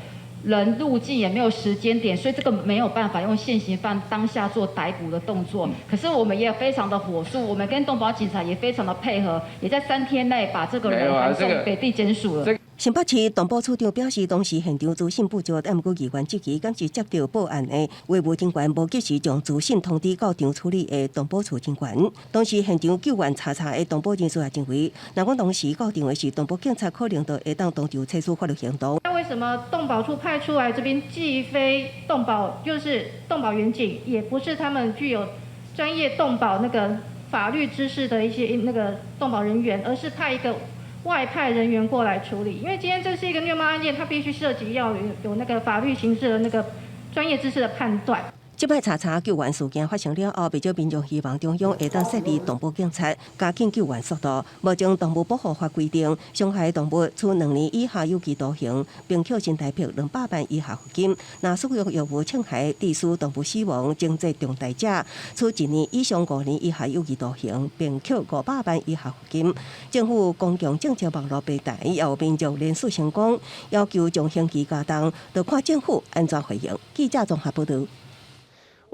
人入鏡，也沒有時間點，所以這個沒有辦法用現行犯當下做逮捕的動作。可是我們也非常的火速，我們跟動保警察也非常的配合，也在3天內把這個人函送給地檢署了。新北市動保處長表示，當時現場資訊不足，但毋過議員質疑，敢是接到報案的維護人員無及時將資訊通知到場處理的動保處人員。當時現場救援查查的動保人士也認為，若講當時到場的是動保警察，可能就會當當場採取法律行動。那為什麼動保處派出來這邊既非動保，就是動保員警，也不是他們具有專業動保那個法律知識的一些那個動保人員，而是派一個外派人員過來處理，因為今天這是一個虐貓案件，它必須涉及要有那個法律刑事的那個專業知識的判斷。這擺查查救援事件發生了後，不少民眾希望中央會當設立動保警察，加緊救援速度。目前動物保護法規定，傷害動物處2年以下有期徒刑，並扣新台幣200萬以下罰金。若使用藥物侵害致使動物死亡，情節重大者，處1年以上5年以下有期徒刑，並扣500萬以下罰金。政府公共政策網路平台也有民眾連署成功，要求將刑期加重，就看政府按怎回應。記者綜合報導。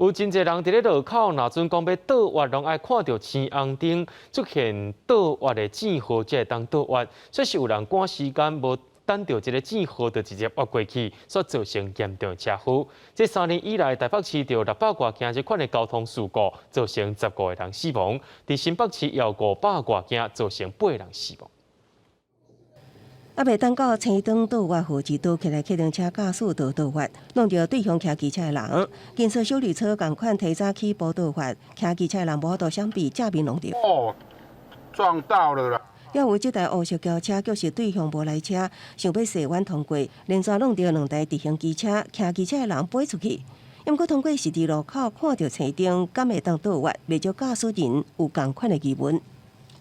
有真濟人佇咧路口，若準講欲倒彎，攏愛看著青紅燈出現倒彎的箭號，才會當倒彎。煞是有人趕時間，無等著這个箭號，就直接越過去，煞造成嚴重車禍。這3年以來，台北市著600外件這款的交通事故，造成15個人死亡；佇新北市有500外件，造成8個人死亡。猶未等到青燈倒彎號誌倒起來，客運車駕駛就倒彎，挵著對向騎機車的人。金色休旅車仝款提早起步倒彎，騎機車的人無法度閃避，正面挵著。哦，撞到了啦！也有這台烏色轎車，卻是對向無來車，想欲踅彎通過，連續挵著兩台直行機車，騎機車的人飛出去。毋過通過十字路口，看著青燈，敢會當倒彎？袂少駕駛人有仝款的疑問。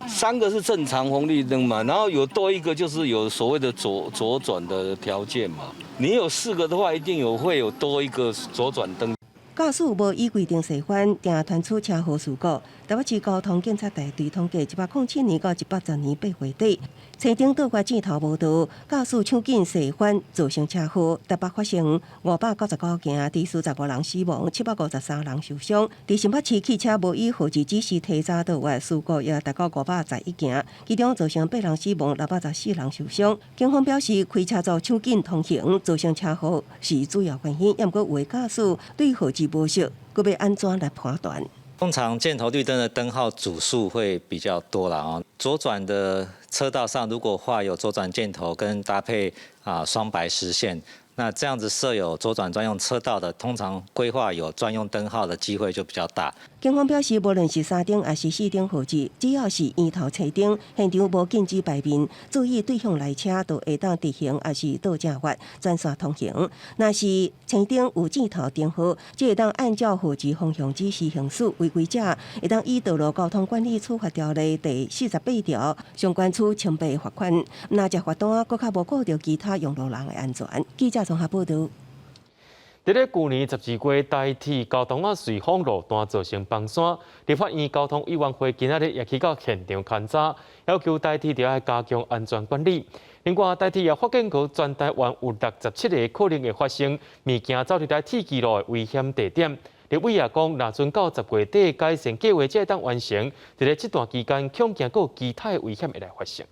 三個是正常紅綠燈嘛，然後有多一個就是有所謂的左轉的條件嘛。你有四個的話，一定有會有多一個左轉燈。駕駛無依規定踅彎，定傳出車禍事故。台北市交通警察大隊統計，107年到110年8月底，青燈倒彎箭頭無到，駕駛搶緊踅彎造成車禍。台北發生599件，致使15人死亡，753人受傷。佇新北市汽車無依號誌指示提早倒彎事故也達到511件，其中造成8人死亡，614人受傷。警方表示，開車族搶緊通行造成車禍是主要原因，毋過有的駕駛對號誌無熟，閣欲按怎來判斷？通常箭頭綠燈的燈號組數會比較多啦，哦，左轉的車道上如果畫有左轉箭頭跟搭配啊雙白實線，那這樣子設有左轉專用車道的，通常規劃有專用燈號的機會就比較大。警方表示，無論是三燈抑是四燈號誌，只要是圓頭青燈，現場無禁止排面，注意對向來車就會當直行抑是倒正彎專線通行。若是青燈有箭頭燈號，則會當按照號誌方向指示行駛，違規者會當依道路交通管理處罰條例第48條相關處槍幣罰款。若這罰單，閣較無顧著其他用路人的安全。記者綜合報導。佇咧舊年12月，台鐵高塘仔瑞豐路段造成崩山，立法院交通委員會今仔日也去到現場勘查，要求台鐵著愛加強安全管理。另外，台鐵也發現過全台灣有67個可能會發生物件走佇來鐵支路的危險地點。立委也講，若準到10月底改善計劃才會當完成，佇咧這段期間，恐驚閣有其他的危險會來發生。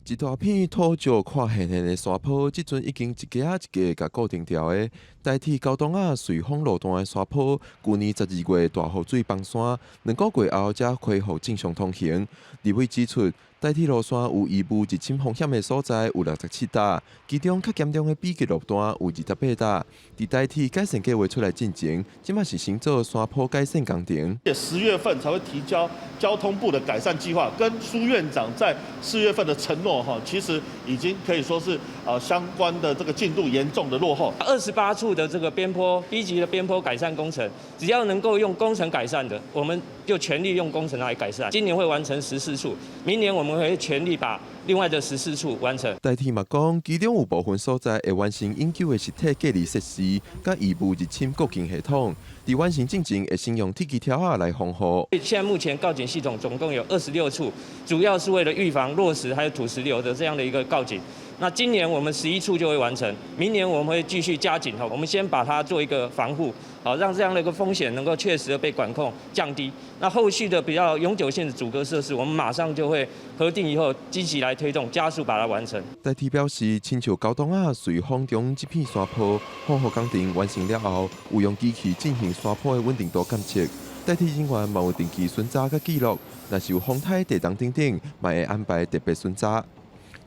一大片土石看現現的山坡，這陣已經一格仔一格共固定牢的。台鐵高塘仔瑞豐路段的山坡，舊年12月大雨水崩山，2個月後才恢復正常通行。立委指出，台鐵路線有異物入侵風險的所在有67搭，其中較嚴重的 B 級路段有28搭。佇台鐵改善計劃出來進前，這馬是先做山坡改善工程。 10月份才會提交交通部的改善計劃，跟蘇院長在4月份的承諾哈，其實已經可以說是相關的這個進度嚴重的落後。 28處的這個邊坡 B 級的邊坡改善工程，只要能夠用工程改善的，我們就全力用工程來改善。今年會完成14處，明年我們會全力把另外的14處完成。台鐵嘛講，其中有部分所在會完成永久的實體隔離設施，佮異物入侵告警系統。佇完成進前，會先用鐵枝條仔來防護。現在目前告警系統總共有26處，主要是為了預防落石還有土石流的這樣的一個告警。那今年我們11處就會完成，明年我們會繼續加緊哈，我們先把它做一個防護，好讓這樣的一個風險能夠確實的被管控降低。那後續的比較永久性的阻隔設施，我們馬上就會核定以後，積極來推動，加速把它完成。台鐵表示，親像高東仔瑞豐中這片山坡防護工程完成了後，有用機器進行山坡的穩定度監測。台鐵人員嘛有定期巡查佮記錄，若是有風颱、地動等等，嘛會安排特別巡查。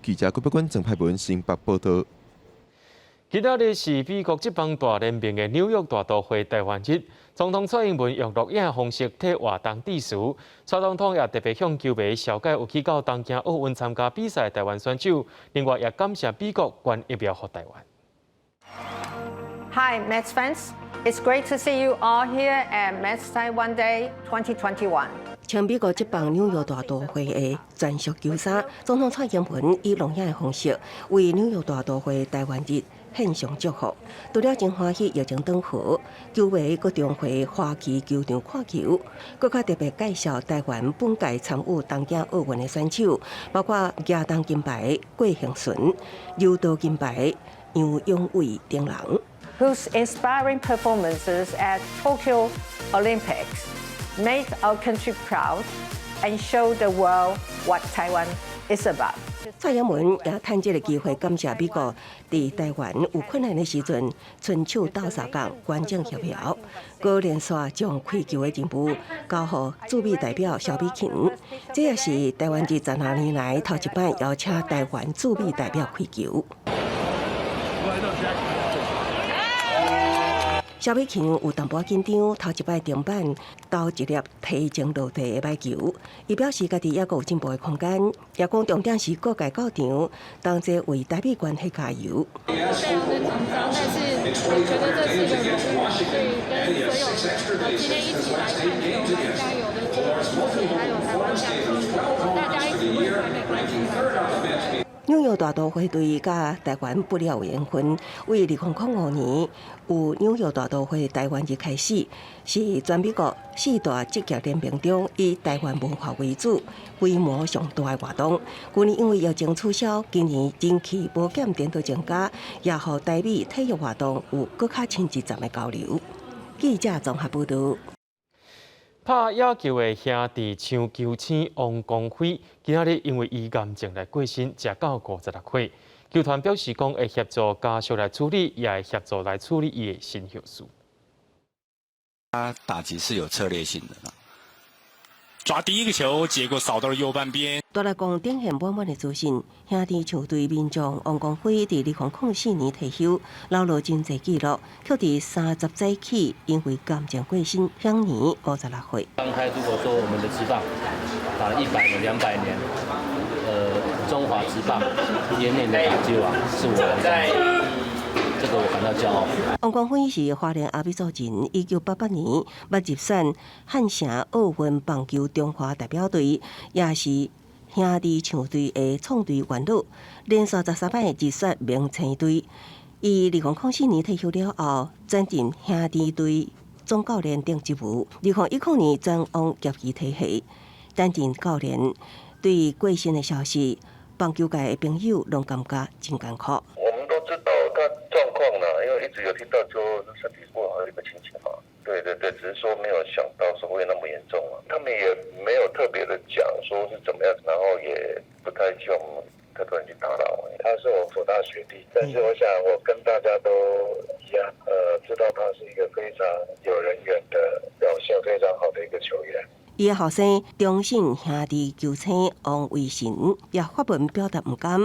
記者郭碧君、鄭派文新北報道。今仔日是美國職棒大聯盟的紐約大都會台灣日，總統蔡英文用錄影方式替活動致辭。蔡總統也特別向球迷紹介有去到東京奧運參加比賽的台灣選手，另外也感謝美國捐疫苗予台灣。 Hi, Mets fans. It's great to see you all here at Mets Taiwan Day 2021. 穿美國職棒紐約大都會的專屬球衫，總統蔡英文以錄影的方式為紐約大都會台灣日獻上祝福。除了真歡喜疫情轉好，球迷閣重回花旗球場看球，閣較特別介紹台灣本屆參與東京奧運的選手，包括舉重金牌郭婞淳、柔道金牌楊勇緯等人。 Whose inspiring performances at Tokyo Olympics made our country proud and show the world what Taiwan is about. 蔡英文也趁這个機會感謝美國佇台灣有困難的時陣，伸手鬥相共捐贈疫苗，閣連續將開球的任務交予駐美代表蕭美琴。這也是台灣這16年來頭一擺邀請台灣駐美代表開球。蕭美琴有淡薄仔緊張，頭一擺登板投一粒提前落地的歹球，伊表示家己猶閣有進步的空間，也講重點是各界到場，同齊為台美關係加油。非常的緊張，但是也覺得這是一個榮譽，所以跟所有今天一起來看球、來加油的球迷，還有台灣鄉親，大家一起為台美關係來加油。紐約大都會隊佮台灣不了有緣分，為2005年有紐約大都會台灣日開始，是全美國四大職業聯盟中以台灣文化為主、規模上大的活動。去年因為疫情取消，今年人氣無減顛倒增加，也予台美體育活動有閣較深一層的交流。記者綜合報導。拍野球的兄弟搶球星王光輝，今仔日因為伊癌症來過身，食到56歲。球團表示講會協助家屬來處理，也會協助來處理伊的身後事。他打擊是有策略性的。抓第一個球，結果掃到了右半邊。帶來講展現滿滿的自信，兄弟搶隊名將王光輝佇2004年退休，留落真濟紀錄，卻佇30早起因為癌症過身，享年56歲。剛開，如果說我們的職棒打了100年、200年，中華職棒年年的打擊王是我王光輝，這個我感到驕傲。王光輝是花蓮阿美族人，1988年捌入選漢城奧運棒球中華代表隊，也是兄弟搶隊的創隊元老，連續13擺入選明星隊。伊2004年退休了後，轉任兄弟隊總教練等職務。2010年轉往業餘體系擔任教練。對過身的消息，棒球界的朋友攏感覺真艱苦。我們都知道他狀況啦，因為一直有聽到說身體不好的一個情形嘛。對對對，只是說沒有想到說會那麼嚴重啊。他們也沒有特別的講說是怎麼樣，然後也不太希望太多人去打擾。他是我輔大學弟，但是我想我跟大家都一樣，知道他是一個非常有人緣的表現非常好的一個球員。伊的後生中信兄弟球星王威晨也發文表達毋甘，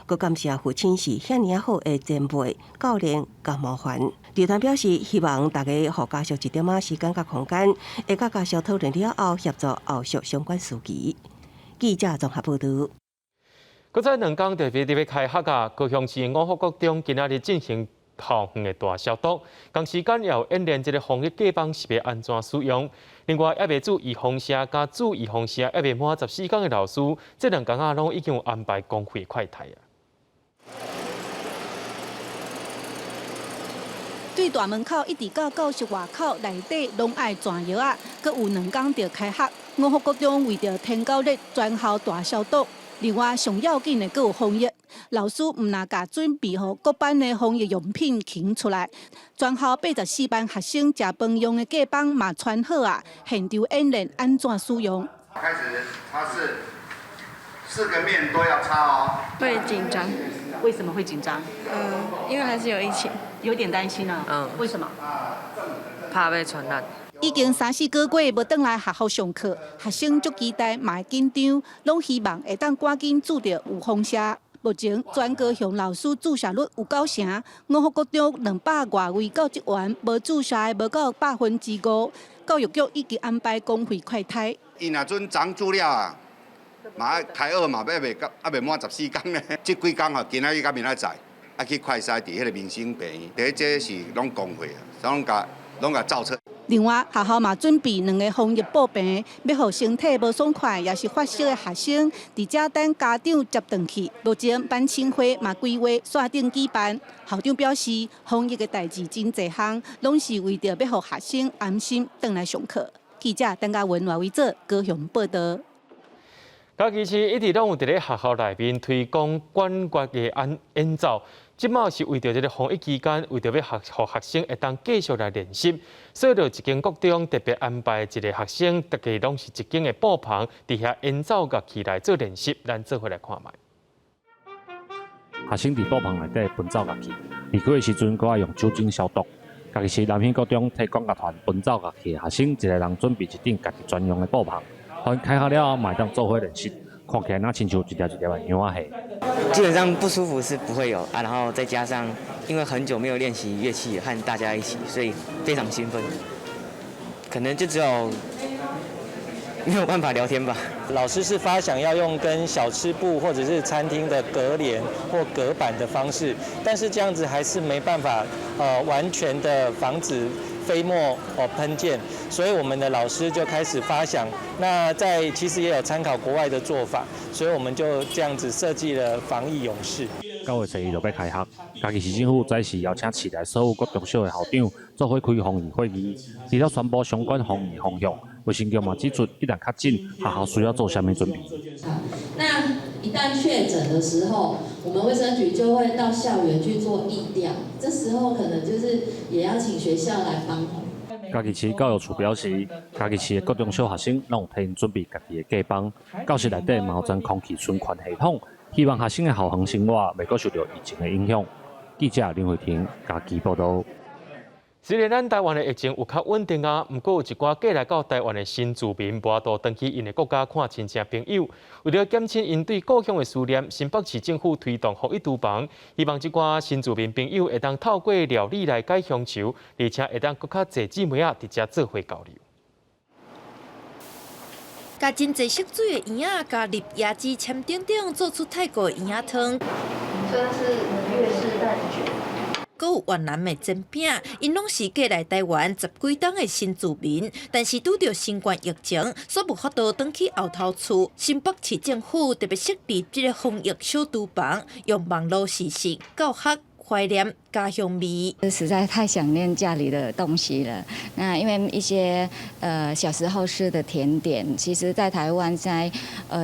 閣感謝父親是遐爾仔好的前輩、教練佮模範。球團表示希望大家予家屬一點仔時間佮空間，會佮家屬討論了後協助後續相關事宜。記者綜合報導。閣再2工特別特別開學啊！高雄市五福國中今仔日進行校園的大消毒，同時間也有演練這个防疫過磅是欲按怎使用。另外，猶未注預防射佮注預防射猶未滿14工的老師，這2工仔攏已經有安排公費快篩啊。對大門口一直到教室外口內底，攏愛轉藥仔，閣有兩工就開學。五福國中為著天狗日全校大消毒。另外，上要緊的閣有防疫，老師毋但共準備好各班的防疫用品囥出來，全校84班學生食飯用的隔板嘛穿好啊，現場演練按怎使用。開始擦拭，四個面都要擦哦。會緊張。為什麼會緊張？因為還是有疫情，有點擔心啊。嗯。為什麼？怕被傳染。已經三四個月無轉來學校上課，學生足期待，嘛會緊張，攏希望會當趕緊注著預防射。目前全高雄老師注射率有9成，五福國中200外位教職員無注射的無夠5%。教育局已經安排公費快篩。伊若準昨注了啊，嘛愛開學嘛，猶未猶未滿14工呢。這幾工吼，今仔日佮明仔載，愛去快篩佇彼個民生病院。第一，這是攏公費啊，攏共照冊。另外，學校嘛準備兩個防疫布棚，欲予身體無爽快，抑是發燒的學生，佇遮等家長接轉去。目前班親會嘛規劃線頂舉辦。校長表示，防疫的代誌真濟項，攏是為著欲予學生安心轉來上課。記者鄧家文、賴偉哲高雄報導。嘉義市一直攏有佇咧學校內面推廣管樂的演奏，這馬是為著這个防疫期間，為著欲予學生會當繼續來練習，所以就一間國中特別安排一个學生，大家攏是一間的布棚，佇遐演奏樂器來做練習，咱做伙來看覓。學生佇布棚內底伴奏樂器，離開的時陣，閣愛用酒精消毒。嘉義市南興國中提管樂團伴奏樂器的學生，一个人準備一頂家己專用的布棚。開學了後，嘛會當做伙練習，看起來若親像一粒一粒的羊仔戲。基本上不舒服是不會有啊，然後再加上因為很久沒有練習樂器和大家一起，所以非常興奮。可能就只有沒有辦法聊天吧。老師是發想要用跟小吃部或者是餐廳的隔簾或隔板的方式，但是這樣子還是沒辦法完全的防止飛沫哦噴濺，所以我們的老師就開始發想，那在其實也有參考國外的做法，所以我們就這樣子設計了防疫勇士。9月初一就欲開學，嘉義市政府早時邀請市內所有國中小的校長做伙開防疫會議，除了宣布相關防疫方向，衛生局嘛指出，一旦確診，學校需要做啥物準備。那一旦確診的時候，我們衛生局就會到校園去做疫調，這時候可能就是也要請學校來幫忙。嘉義市教育處表示，嘉義市的國中小學生攏有替𪜶準備家己的隔板，教室內底嘛有裝空氣循環系統，希望學生的校園生活袂閣受著疫情的影響。記者林慧婷嘉義報導。雖然咱台灣的疫情有較穩定啊，毋過有一寡過來到台灣的新住民無法度轉去𪜶的國家看親戚朋友。為著減輕𪜶對故鄉的思念，新北市政府推動防疫廚房，希望這寡新住民朋友會當透過料理來解鄉愁，而且會當閣較濟姊妹仔佇遮做伙交流。共真濟色水的圓仔，加入椰子籤等等，做出泰國圓仔湯。這是越式蛋捲。閣有越南的煎餅，𪜶攏是過來台灣十幾冬的新住民，但是拄著新冠疫情，煞無法度轉去後頭厝。新北市政府特別設立這个防疫小廚房，用網路視訊教學懷念家鄉味。實在太想念家裡的東西了。那因為一些小時候吃的甜點，其實在台灣在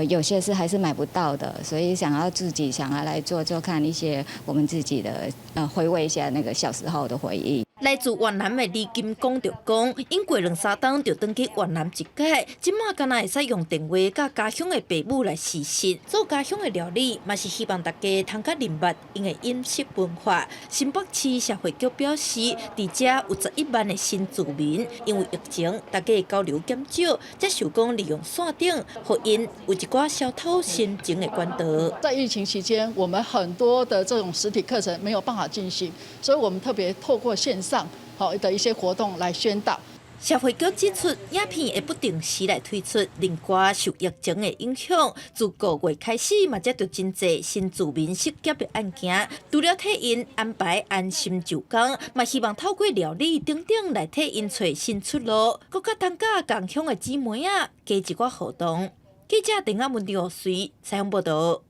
有些是還是買不到的，所以想要自己想要來做做看一些我們自己的回味一下那個小時候的回憶。來自越南的李金剛就講，𪜶過兩三冬就轉去越南一擺，這馬敢若會使用電話佮家鄉的爸母來視訊，做家鄉的料理，嘛是希望大家通較認捌𪜶的飲食文化。新北市社會局表示，佇遮有11萬的新住民，因為疫情，大家交流減少，才想講利用線頂，予𪜶有一寡消透心情的管道。在疫情期間，我們很多的這種實體課程沒有辦法進行，所以我們特別透過線上好的一些活動來宣導。社會局指出，影片會不定時來推出。另外，受疫情的影響，自5月開始嘛，接著真濟新住民失業的案件。除了替𪜶安排安心就工，嘛希望透過料理等等來替𪜶揣新出路，閣較通佮仝鄉的姊妹仔加一寡互動。記者鄧亞文、劉隨採訪報導。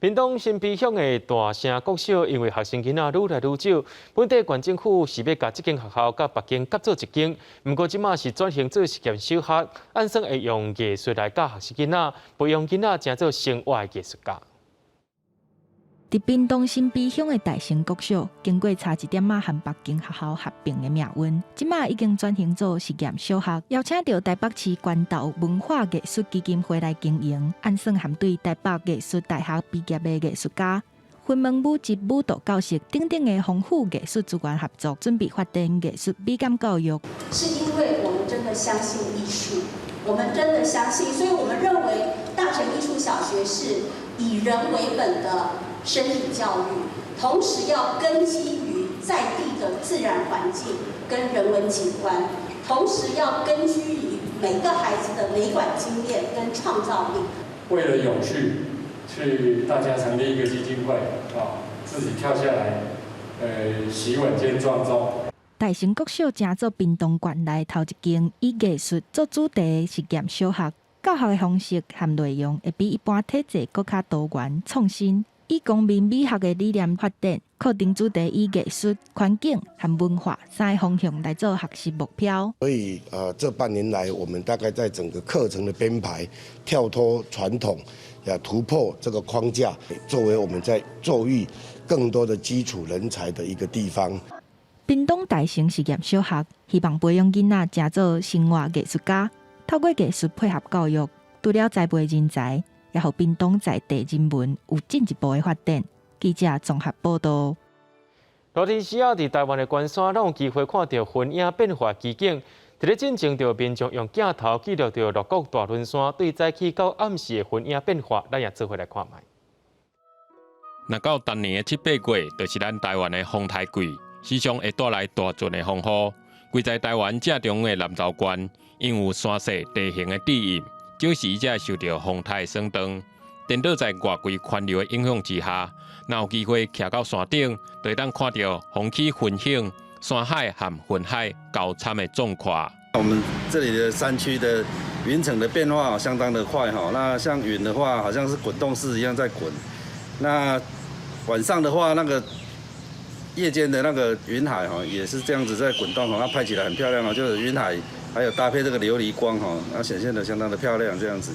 屏東新埤鄉的大城國小，因為學生囡仔愈來愈少，本地縣政府是欲共這間學校佮別間合做一間，毋過這馬是轉型做實驗小學，按算會用藝術來教學生囡仔，培養囡仔成做生活的藝術家。佇屏東新埤鄉的大成國小，經過差一點仔和北京學校合併的命運，這馬已經轉型做實驗小學，邀請著台北市關渡文化藝術基金會來經營，按算含對台北藝術大學畢業的藝術家、雲門舞集舞蹈教室等等的豐富藝術資源合作，準備發展藝術美感教育。是因為我們真的相信藝術，我們真的相信，所以我們認為大成藝術小學是以人為本的身體教育，同時要根基於在地的自然環境跟人文景觀，同時要根據於每個孩子的美感經驗跟創造力。為了永續，去大家成立一個基金會啊，自己跳下來，洗碗間撞鐘。大成國小成做屏東縣內頭一間以藝術做主題的實驗小學，教學的方式和內容會比一般體制閣較多元創新，以公民美學的理念發展，課程主題以藝術、環境和文化三個方向來做學習目標。所以，這半年來，我們大概在整個課程的編排，跳脫傳統，也突破這個框架，作為我們在教育更多的基礎人才的一個地方。屏東大成實驗小學希望培養囡仔成做生活藝術家，透過藝術配合教育，除了栽培人才，也予屏東在地人文有進一步的發展。記者綜合報道。熱天時仔，佇台灣的關山，攏有機會看著雲影變化奇景。佇咧進前，就民眾用鏡頭記錄著鹿谷大崙山對早起到暗時的雲影變化，咱也做伙來看覓。若到逐年的七八月，就是咱台灣的風颱季，時常會帶來大陣的風雨。位在台灣正中央的南投縣，因有山勢地形的庇蔭，少時才會受著風颱損斷。顛倒在外圍環流的影響之下，若有機會徛到山頂，就會當看著風起雲湧、山海和雲海交參的壯闊。我們這裡的山區的雲層的變化相當的快哈，那像雲的話，好像是滾動式一樣在滾。那晚上的話，那個夜間的那個雲海哈，也是這樣子在滾動哈，那拍起來很漂亮啊，就是雲海還有搭配這個琉璃光哈，那顯現得相當的漂亮這樣子。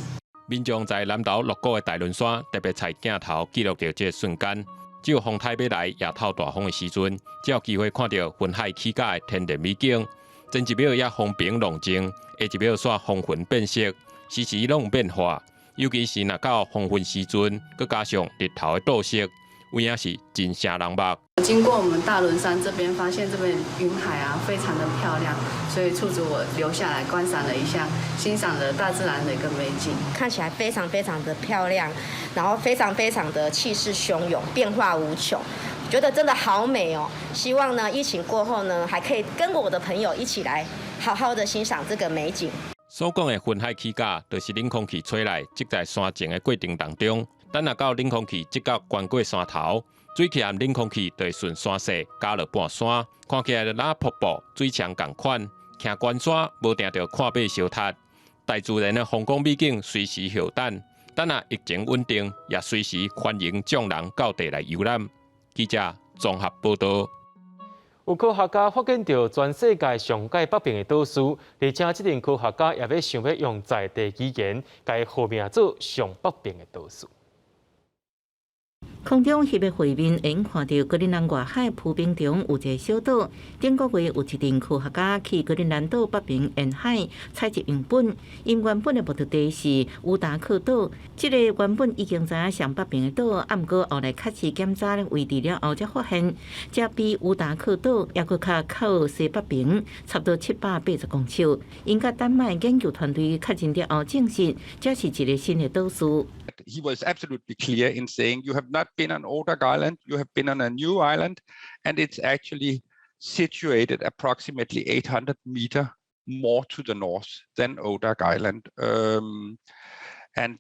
民眾在南投鹿谷的大崙山特別採鏡頭記錄著這個瞬間，只有風颱欲來、夜透大風的時陣，才有機會看著雲海起價的天然美景。前一秒猶風平浪靜，下一秒煞風雲變色，時時攏有變化。尤其是若到黃昏時陣，閣加上日頭的倒射，有影是真眩人目。經過我們大崙山這邊，發現這邊雲海啊，非常的漂亮，所以促使我留下來觀賞了一下，欣賞了大自然的一個美景。看起來非常非常的漂亮，然後非常非常的氣勢洶湧，變化無窮，覺得真的好美哦。希望呢，疫情過後呢，還可以跟我的朋友一起來好好的欣賞這個美景。所講的雲海起價，就是冷空氣吹來積在山前的過程當中，等若到冷空氣積到懸過山頭，水氣和冷空氣就會順山勢加落半山，看起來就若瀑布、水牆仝款。徛關山無定著看馬相踢，大自然的風光美景隨時候等，等若疫情穩定，也隨時歡迎眾人到地來遊覽。記者綜合報道。有科學家發現著全世界上蓋北邊的島嶼，而且這陣科學家也欲想欲用在地語言，共伊號名做上北邊的島嶼。空中翕的畫面，會看著格陵蘭外海浮冰中有一个小島。頂個月有一陣科學家去格陵蘭島北邊沿海採集樣本，𪜶原本的目的地是烏達克島。這个原本已經知影上北邊的島，啊，毋過後來確實檢查位置了後，才發現，這比烏達克島猶閣較靠西北邊，差不多780公尺。𪜶佮丹麥研究團隊確認了後，證實這是一个新的島嶼。 He was absolutely clear in saying you have not been on Ortac Island, you have been on a new island, and it's actually situated approximately 800 meter more to the north than Ortac Island. And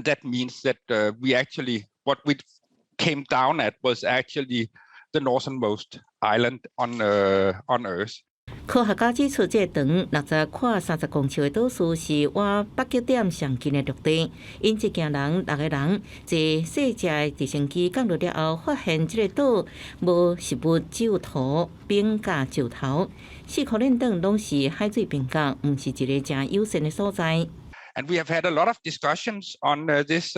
that means that we actually, what we came down at was actually the northernmost island on Earth. 科學家指出，這個長60闊30公尺的島嶼是倚北極點上近的陸地。𪜶一行人六个人坐細隻的直升機降落了後，發現這個島無植物，只有土、冰佮石頭，四箍輪轉攏是海水邊界，毋是一个誠友善的所在。And we have had a lot of discussions on this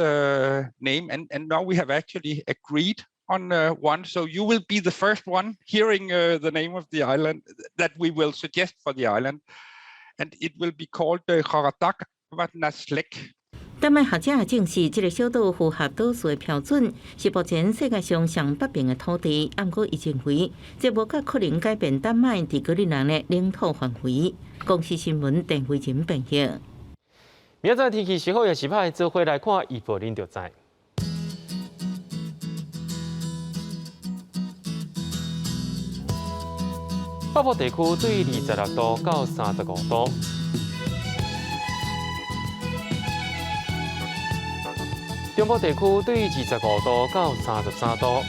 name, and now we have actually agreed on one. So you will be the first one hearing the name of the island that we will suggest for the island. And it will be called Qeqertaq Avannarleq. 丹麥學者證實，這个小島符合島嶼的標準，是目前世界上上北邊的土地。毋過，伊認為這無較可能改變丹麥佇格陵蘭的領土範圍。公視新聞鄧慧仁編譯。明仔載天氣是好抑是歹，做伙來看預報，恁就知。北部地區對26度到35度。中部地區對25度到33度，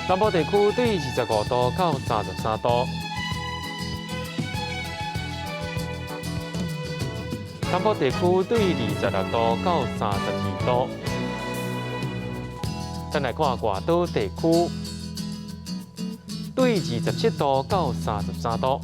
南部地區對25度到33度，東部地區對26度到32度。再來看外島地區，對27度到33度。